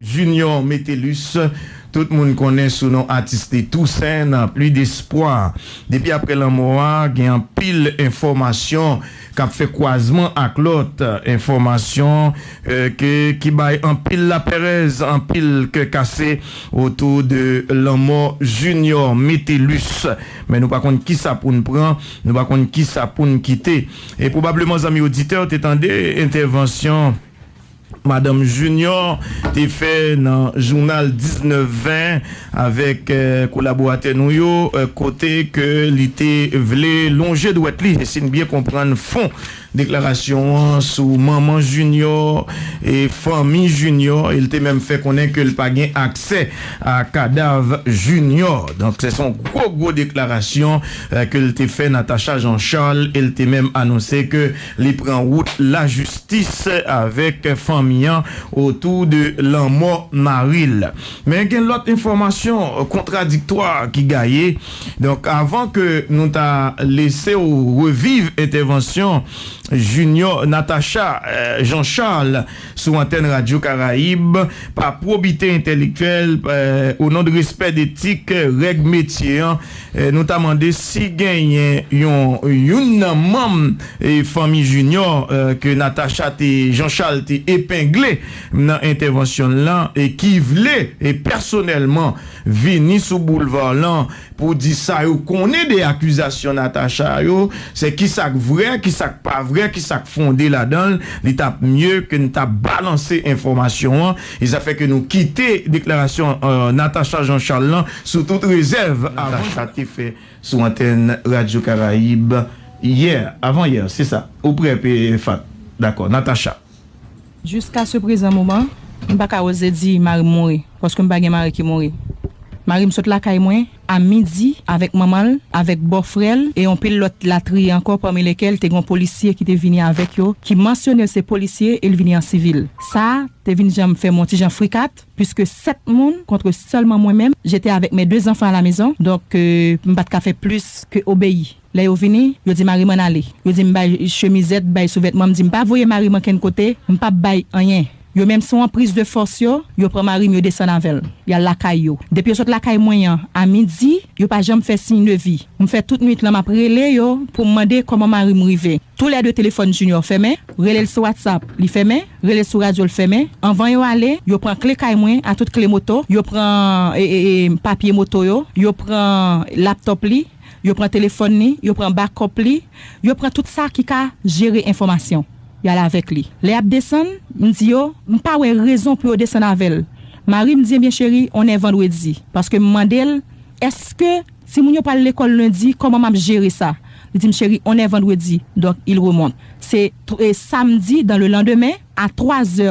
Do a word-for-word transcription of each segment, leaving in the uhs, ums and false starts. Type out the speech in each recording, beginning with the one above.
Junior Metellus, tout moun konnen sou non atis li Toussaint, nan Pluie d'Espoir. Depi apre lanmò a, gen anpil enfòmasyon k ap fè kwazman ak lòt enfòmasyon, eh, ke, ki bay anpil lapèrèz, anpil kè kase otou de lanmò Junior Metellus. Men nou pa konn kisa pou n pran, nou pa konn kisa pou n kite. E pwobableman, zanmi oditè, w te tande entèvansyon Madanm Junior te fè nan jounal diznèf ven avèk, eh, kolaboratè nou yo, eh, kote ke li te vle lonje dwèt li, e si n byen konprann fon deklarasyon an sou manman Junior e fanmi Junior, e l te menm fè konnen ke l pa gen aksè a kadav Junior. Donk, se, se yon gwo, gwo deklarasyon, eh, ke l te fè, Natacha Jean Charles, e l te menm anonse ke li pran wout lajistis avèk fanmi an otou de lanmò mari l. Men gen lòt enfòmasyon kontradiktwa ki gaye. Donk, avan ke nou ta lese w reviv entèvansyon Junior, Natacha, eh, Jean Charles sou antèn Radyo Karayib, pa pwobite entèlektyèl, eh, o non de respè detik, règ metye an, eh, nou ta mande si genyen yon, youn nan manm, eh, fanmi Junior, eh, ke Natacha te, Jean Charles te epengle nan entèvansyon l lan, e ki vle, e pèsonèlman vini sou boulva lan pou di sa yo konnen de akizasyon Natacha yo, se kisa k vrè, kisa k pa vrè, kisa k fonde ladan l, li t ap mye ke n ta balanse enfòmasyon an, e sa fè ke nou kite deklarasyon, eh, Natacha Jean Charles lan sou tout rezèv avan. Natacha te fè sou antèn Radyo Karayib yè, avan yè, se sa. Ou prè, P-, Fat? Dakò, Natacha. Jiska se prezan moman, m pa ka oze di mari m mouri, paske m pa gen mari ki mouri. Mari m sot lakay mwen a midi avèk manman l, avèk bòfrè l e yon pil lòt latriye ankò, pami lekel te gen yon polisye ki te vini avèk yo, ki mansyone l se polisye e l vini an sivil. Sa te vin jan fè m yon ti jan frikat, puiske sèt moun contre seulement moi-même, j'étais avec mes deux enfants à la maison, donk, euh, m pa t ka fè plis ke obeyi. Lè yo vini, yo di mari m ann ale. Yo di m bay chemizèt, bay souvètman, m di m pa voye mari m ankenn kote, m p ap bay anyen. Yo menm se yon anpriz de fòs yo, yo pran mari m, yo desann avè l. Y al lakay yo. Depi yo sot lakay mwen an, a midi, yo pa janm fè siy de vi. M fè tout nwit lan, m ap rele yo pou m mande kòman mari m rive. Toulède telefòn Junior fèmen, rele l sou WhatsApp, li fèmen, rele l sou radyo, l fèmen. Anvan yo ale, yo pran kle kay mwen, a tout kle moto, yo pran, e, e, e, papye moto yo, yo pran laptòp li, yo pran telefòn li, yo pran bakòp li, yo pran tout sa ki ka jere enfòmasyon. Y al avèk li. Lè y ap desann, m di yo, m pa wè rezon pou yo desann avè l. Mari m di, ebyen cheri, on est vendredi. Paske m mande l, èske timoun yo pral lekòl lendi, kòman m ap jere sa? Li di m, cheri, on est vendredi. Donk, il remonte. Se tr-, e samdi, dans le lendemain, a twa zè,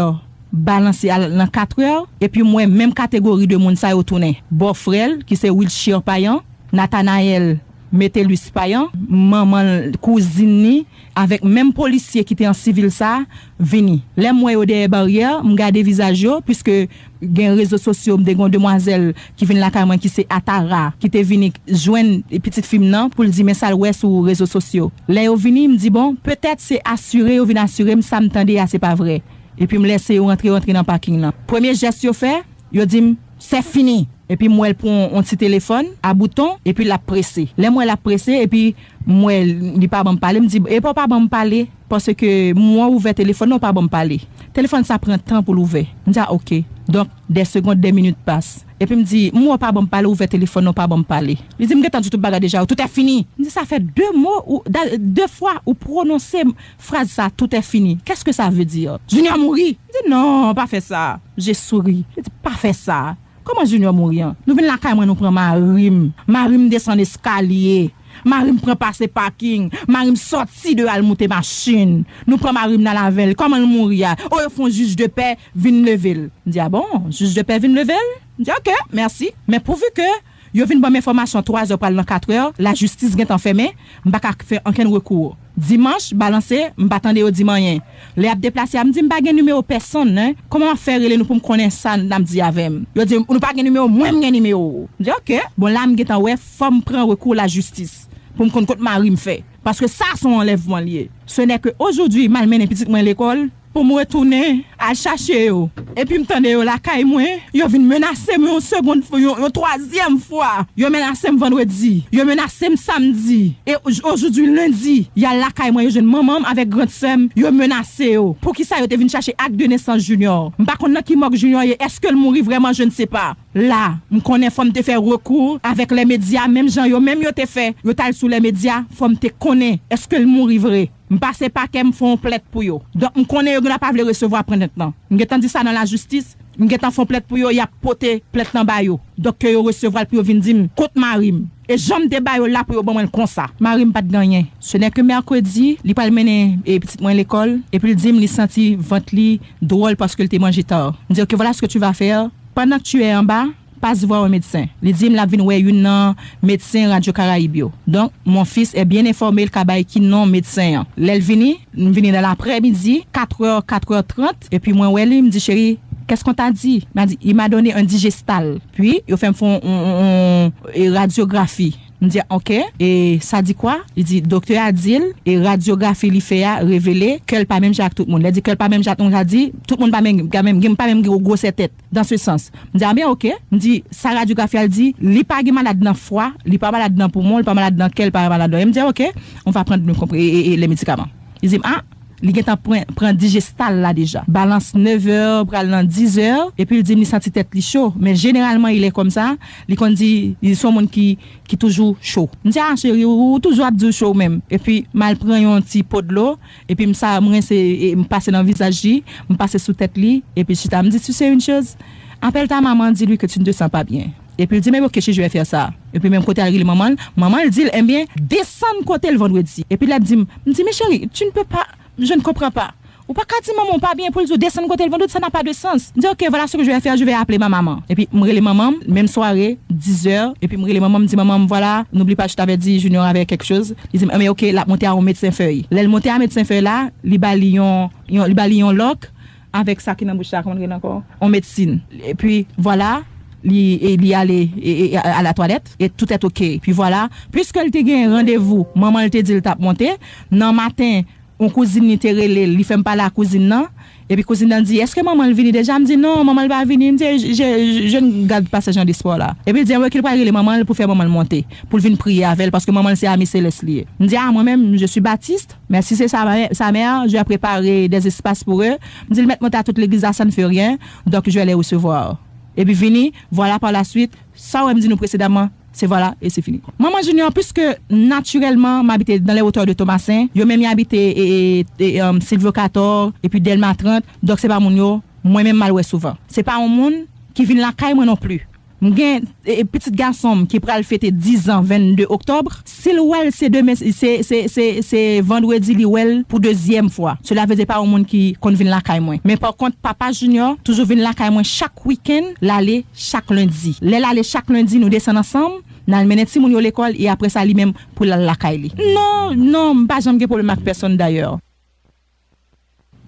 balanse al nan kat è, epi m wè menm kategori de moun sa yo tounen. Bòfrè l, ki se Wilshire Payan, Nathanaël Metellus Payan, manman l, kouzin li, avèk menm polisye ki te an sivil sa, vini. Lè m wè yo dèyè baryè, m gade vizaj yo, puiske gen rezo sosyo, m te gen yon demwazèl ki vin lakay mwen ki se Atara, ki te vini jwenn pitit fi m nan pou l di men sa l wè sou rezo sosyo. Lè yo vini, m di, bon, petèt se asire yo vin asire m, sa m tande a se pa vrè. Epi m lèse yo rantre, rantre nan paking nan. Premye jès yo fè, yo di m, c'est fini. Epi m wè l pran yon ti telefòn a bouton, epi l ap prese. Lè m wè l ap prese, epi m wè li pa ban m pale, m di, epa w pa ban m pale, paske m wè w ouvè telefòn nan, w pa ban m pale. Telefòn sa pran tan pou l ouvè. M di, a, oke. Donk, des secondes, des minutes passent. Epi m di, m wè w pa ban m pale, w ouvè telefòn nan, w pa ban m pale. Li di, m gentan di tout bagay deja, tout est fini. M di, sa fè de mo, ou, da, de fwa ou pwononse fraz sa, tout est fini. Qu'est-ce que ça veut dire? Junior mouri. M di, non, pa fè sa. Je souris. Li di, pa fè sa. Kòman Junior mouri an? Nou vin lakay mwen, nou pran mari m. Mari m desann eskalye. Mari m pran pase paking. Mari m sòti deyò al moute machin. Nou pran mari m n al avè l. Kòman l mouri a? O, yo fè yon jij de pè vin leve l. M di, a bon, jij de pè vin leve l? M di, oke, mèsi. Men pouvi ke yo vin ban m enfòmasyon twa zè pral nan kat è, lajistis gentan fèmen, m pa ka fè ankenn rekou. Dimanch, balanse, m pa tande yo di m anyen. Lè y ap deplase a, m di, m pa gen nimewo pèsonn, non. Kòman m ap fè rele nou pou m konnen sa n ap di avè m? Yo di, nou pa gen nimewo, mwen m gen nimewo w. M di, oke. Bon, la m gentan wè, fò m pran rekou lajistis pou m konn kot mari m fè. Paske sa se yon anlèvman l ye. Ce n'est que aujourd'hui, m al mennen pitit mwen lekòl, pou m retounen al chache yo. Epi m tande yo lakay mwen, yo vin menase m yon segonn, yon, yon twazyèm fwa. Yo menase m vandredi, yo menase m samdi. E oj-, ojodwi lendi, y al lakay mwen, yo jwenn manman m avèk grann sè m, yo menase yo. Poukisa yo te vin chache ak de nesans Junior? M pa konn nan ki mòg Junior ye, èske l mouri vrèman, je ne sais pas. La, m konnen fò m te fè rekou avèk lè medya, menm jan yo menm yo te fè, yo t al sou lè medya, fò m te konnen èske l mouri vre. M pase pakè, m fè yon plent pou yo. Donk, m konnen yo genlè pa vle resevwa plent lan. M gentan di sa nan lajistis, m gentan fè yon plent pou yo, y ap pote plent lan ba yo. Donk, ke yo resevwa l pou yo vin di m kot mari m. E jan m te ba yo l la pou yo ban mwen l konsa. Mari m pa t gen anyen. Ce n'est que mercredi, li pral mennen, e, pitit mwen lekòl, epi l di m li santi vant li dwòl paske l te manje ta. M di, ok, voilà ce que tu vas faire. Pendant que tu es en bas, passe voir un médecin. Li di m l ap vin wè youn nan medsen Radyo Karayib yo. Donk, mon fils est bien informé, l ka bay ki non medsen an. Lè l vini, m vini nan laprèmidi, katrè, katrè trant, epi mwen wè li, m di, cheri, qu'est-ce qu'on t'a dit? L a di, il m'a donné un digestal. Puis, yo fè m fè yon, yon, yon, yon, e, radyografi. M di, ok, e sa di kwa? Li di, doktè a di l, e radyografi li fè a revele kè l pa menm jan ak tout moun. Lè di kè l pa menm jan ak tout moun, sa di, tout moun pa menm, pa menm, pa menm gwosè tèt, dans ce sens. M di, a ben ok. M di, sa radyografi a di, li pa gen malad nan fwa, li pa malad nan poumon, li pa malad nan kè, li pa malad nan. E m di, ok, on va prendre le compr-, e, e, e, les médicaments. Li di m, a, li gentan pran, pran digestal la deja. Balans nevè, pral nan dizè, epi l di m li santi tèt li cho. Men jeneralman, il est comme ça, li konn di, li se yon moun ki, ki toujou cho. M di, a, cheri, ou, ou toujou ap di w cho ou menm. Epi, m al pran yon ti po dlo, epi m sa, m rense, e, m pase nan vizaj li, m pase sou tèt li, epi chita. M di, tu sais une chose? Appelle ta maman, dis-lui que tu ne te sens pas bien. Epi l di, men ok, cheri, je vais faire ça. Epi menm kote al rele manman l, manman l di l, ebyen, desann kote l vandredi. Epi l ap di m, m di, men cheri, tu ne peux pas, je ne comprends pas. Ou pa ka di manman w pa byen pou l di w desann kote l vandredi, ça n'a pas de sens. M di, ok, voilà ce que je vais faire, je vais appeler ma maman. Epi m rele manman m, menm sware, dizè, epi m rele manman m, m di, manman m, voilà, n'oublie pas, je t'avais dit, Junior avait quelque chose. Li di m, ebyen, ok, l ap monte a yon medsen fèy. Lè l monte a medsen fèy la, li ba li yon, yon, li ba li yon lòk, avèk sa ki nan bouch la, kòman l rele ankò? On medsin. Epi, vwala, li, e, li ale, e, e, a, a la twalèt, e tout est ok. Epi vwala, piske l te gen randevou, manman l te di l t ap monte, nan maten, yon kouzin li te rele l, li fè m pale a kouzin nan, epi kouzin nan di, èske manman l vini deja? M di, non, manman l pa vini. M di, je, je, je ne garde pas ce genre d'espoir là. Epi l di, anben, ke l pral rele manman l pou fè manman l monte, pou l vin priye avè l, paske manman l se ami selès li ye. M di, a, mwen menm, je suis baptiste, mais si c'est sa, sa mère, je vais préparer des espaces pour eux. M di l mèt monte a tout legliz la, ça ne fait rien, donc je vais les recevoir. Epi vini, vwala, par la suite, sa w wè m di nou presedaman, se vwala, e se fini. Manman Junior, piske natirèlman, m abite dans les hauteurs de Tomasen, yo menm y abite, e, e, e, um, Silvyo Katò, epi Dèlma trant, donk se pa moun yo, mwen menm m al wè souvan. Se pa yon moun ki vin lakay mwen non pli. M gen, e, e, pitit gason m ki pral fete diz an vennde oktòb. Si l wè l, se demen, se, se, se, se vandredi li wè l pou dezyèm fwa. Sela vle di pa yon moun ki konn vin lakay mwen. Men pa kont, papa Junior toujou vin lakay mwen chak wikenn, l ale chak lendi. Lè l ale chak lendi, nou desann ansanm, n al mennen timoun yo lekòl, e apre sa, li menm pou l al lakay li. Non, non, m pa janm gen pwoblèm ak pèsonn dayè.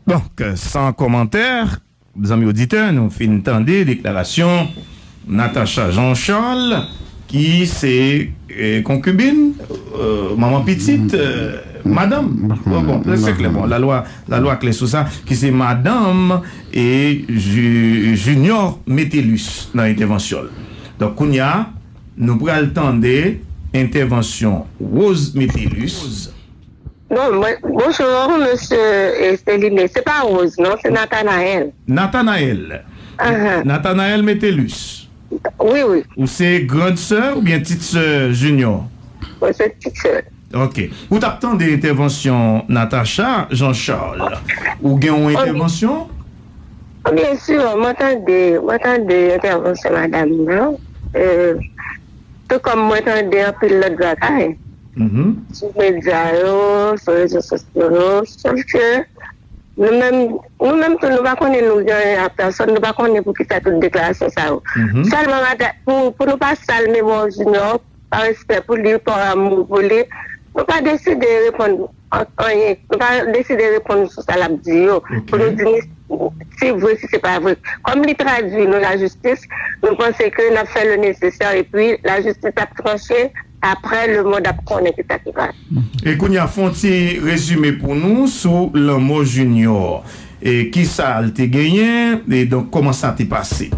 Donk, san kòmantè, zanmi oditè, nou fin tande deklarasyon Natacha Jean Charles, ki se, eh, konkibin, eh, manman pitit, eh, madanm. Bon, bon, se klè, bon, lalwa, lalwa klè sou sa, ki se madanm e Ju-, Junior Metellus nan entèvansyon l. Donk, kounye a, nou pral tande entèvansyon Rose Metellus. Bon, mwen, bonjou, mesye, e, Celine. Se pa Rose, non, se Nathanaël. Nathanaël. Ahan. Nathanaël Metellus. Wi, wi. Ou se grand sè oubyen tit sè Junior? Mwen se tit sè. Ok. Ou t ap tande entèvansyon Natacha Jean Charles. Ou gen yon entèvansyon? Byen si, mwen tande, mwen tande entèvansyon madanm nan. E, tou kòm mwen tande anpil lòt bagay sou medya yo, sou rezo sosyo yo, sòf ke nou menm, nou menm tou, nou pa konnen nou gen anyen ak pèsòn, nou pa konnen poukisa tout deklarasyon sa yo. Sèlman, pou, pou nou pa sal memwa Junior, pa respè pou li, pa amou pou li, nou pa deside reponn an-, anyen. Nou pa deside reponn sou sa l ap di yo. Ok. Pou nou di ni si vre, si se pa vre. Kòm li tradui nou lajistis, nou panse ke n ap fè le nesesè epi lajistis ap tranche, apre lemond ap konnen ki sa ki pase. E kounye a, fè yon ti rezime pou nou sou lanmò Junior. E kisa l te genyen? E donk, kòman sa te pase?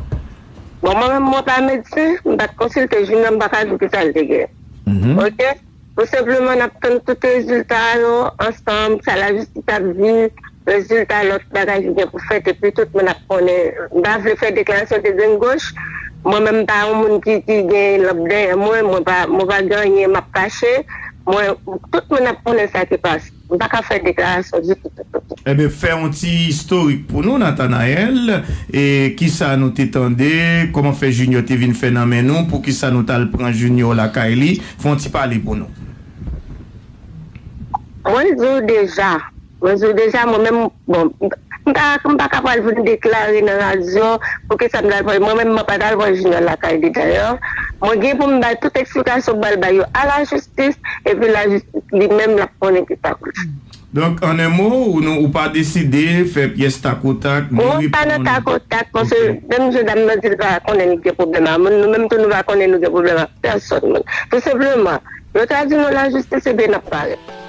Bon, mwen menm, mwen pa medsen, m pa t konsilte Junior, m pa ka di w kisa l te genyen. Mhm. Oke? Tou senpleman, n ap tann tout rezilta yo ansanm, sa lajistis ap di, rezilta lòt bagay ki gen pou fèt, epi tout moun ap konnen. M pa vle fè deklarasyon de grenn goch, mwen menm, m pa yon moun ki, ki gen lanp dèyè mwen, mwen pa, mwen pa gen anyen m ap kache, mwen, tout moun ap konnen sa ki pase. M pa ka fè deklarasyon ditou, ditou, ditou. Ebyen, fè yon ti istorik pou nou, Nathanaël. E kisa nou te tande? Kòman fè Junior te vin fè nan men nou? Poukisa nou t al pran Junior lakay li? Fè yon ti pale pou nou. Mwen di w deja. Mwen di w deja, mwen menm, bon, m pa, m pa ka pral vin deklare nan radyo poukisa m t al pran. Mwen menm, mwen pa t al pran Junior lakay li dayè. Mwen gen pou m bay tout eksplikasyon m pral bay yo a lajistis, epi lajistis li menm l ap konnen ki sa pou l fè. Donk, an en mo, ou, nou, ou pa deside fè pyès takotak, ni reponn. Mwen pa nan takotak, paske menm jan dam nan di l pa konnen li gen pwoblèm ak moun, nou menm tou nou pa konnen nou gen pwoblèm ak pèsòn moun. Tou senpleman, yo ta di nou lajistis, ebyen n ap parèt.